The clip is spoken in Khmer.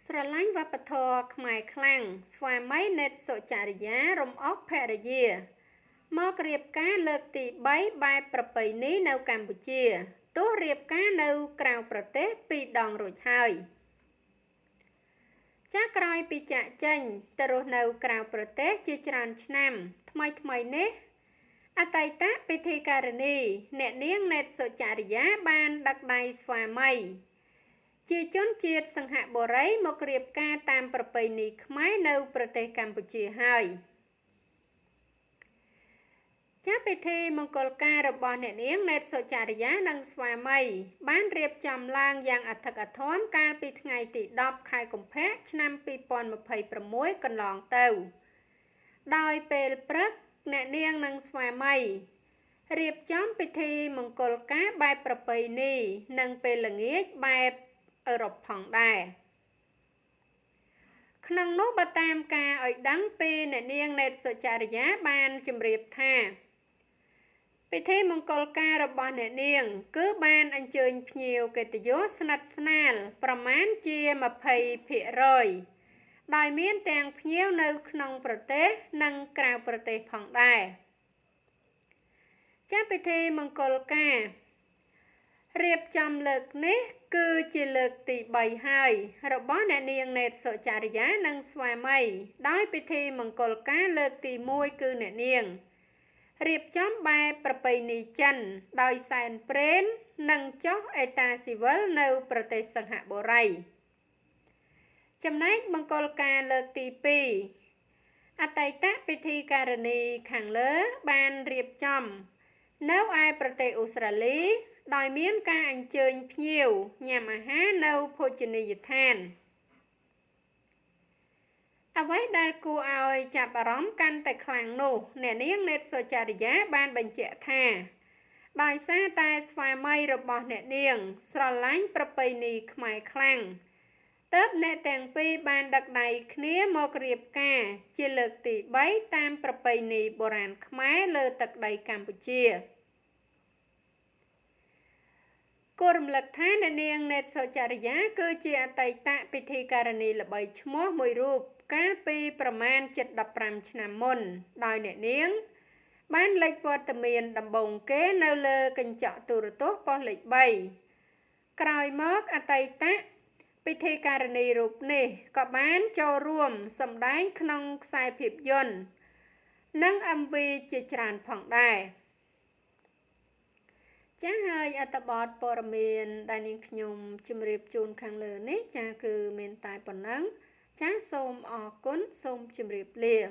ស្រឡាញ់វប្បធម៌ខ្មែរខ្លាំង ស្វាមីនេតសុចរិយារំអុកភរិយា មករៀបការលើកទី3បែបប្រពៃណីនៅកម្ពុជា ទោះរៀបការនៅក្រៅប្រទេសពីរដងរួចហើយ។ ចាក្រោយពីចាក់ចេញទៅរស់នៅក្រៅប្រទេសជាច្រើនឆ្នាំ ថ្មីថ្មីនេះ អតីតពិធីការនីអ្នកនាងណេតសុចរិយាបានដឹកដៃស្វាមី ជាជនជាតិសង្ហបុរីមករៀបការតាមប្រពៃណីខ្មែរនៅប្រទេសកម្ពុជាហើយ។ ចាពិធីមង្គលការរបស់អ្នកនាងណេតសុចរិយានិងស្វាមី បានរៀបចំឡើងយ៉ាងអធិកអធមកាលពីថ្ងៃទី10ខែកុម្ភៈឆ្នាំ2026កន្លងទៅ ដោយពេលព្រឹកអ្នកនាងនិងស្វាមីរៀបចំពិធីមង្គលការបែបប្រពៃណីនិងពេលល្ងាចបែបអឺរ៉ុបផងដែរ។ ក្នុងនោះបើតាមការឲ្យដឹងពីអ្នកនាងណេតសុចរិយាបានជម្រាបថា ពិធីមង្គលការរបស់អ្នកនាង គឺបានអញ្ជើញភ្ញៀវកិត្តិយសស្និទ្ធស្នាលប្រមាណជា20%ដោយមានទាំងភ្ញៀវនៅក្នុងប្រទេសនិងក្រៅប្រទេសផងដែរ។ ចាពិធីមង្គលការរៀបចំលើកនេះ គឺជាលើកទី3ហើយរបស់អ្នកនាងណេតសុចរិយានិងស្វាមី ដោយពិធីមង្គលការលើកទី1គឺអ្នកនាងរៀបចំបែបប្រពៃណីចិន ដោយសែនព្រេននិងចុះអេតាស៊ីវិលនៅប្រទេសសង្ហបុរី។ ចំណែកមង្គលការលើកទី2អតីតពិធីការនីខាងលើបានរៀបចំនៅឯប្រទេសអូស្ត្រាលី ដោយមានការអញ្ជើញភ្ញៀវញ៉ាំអាហារនៅភោជនីយដ្ឋាន។ អ្វីដែលគួរឲ្យចាប់អារម្មណ៍កាន់តែខ្លាំងនោះ អ្នកនាងណេតសុចរិយាបានបញ្ជាក់ថា ដោយសារតែស្វាមីរបស់អ្នកនាងស្រឡាញ់ប្រពៃណីខ្មែរខ្លាំងទើបអ្នកទាំងពីរបានដឹកដៃគ្នាមករៀបការជាលើកទី3តាមប្រពៃណីបុរាណខ្មែរលើទឹកដីកម្ពុជា។ គួររំលឹកថាអ្នកនាងណេតសុចរិយាគឺជាអតីតពិធីការនីល្បីឈ្មោះមួយរូបកាលពីប្រមាណជិត15ឆ្នាំមុន ដោយអ្នកនាង បានលេចវត្តមានដំបូងគេនៅលើកញ្ចក់ទូរទស្សន៍ប៉ុស្តិ៍លេខ3ក្រោយមកអតីតពិធីការនីរូបនេះក៏បានចូលរួមសម្ដែងក្នុងខ្សែភាពយន្តនិង MV ជាច្រើនផងដែរ។ ចាហើយអត្ថបទព័ត៌មានដែលនាងខ្ញុំជម្រាបជូនខាងលើនេះចាគឺមានតែប៉ុណ្ណឹង។ ចាសូមអរគុណសូមជម្រាបលា។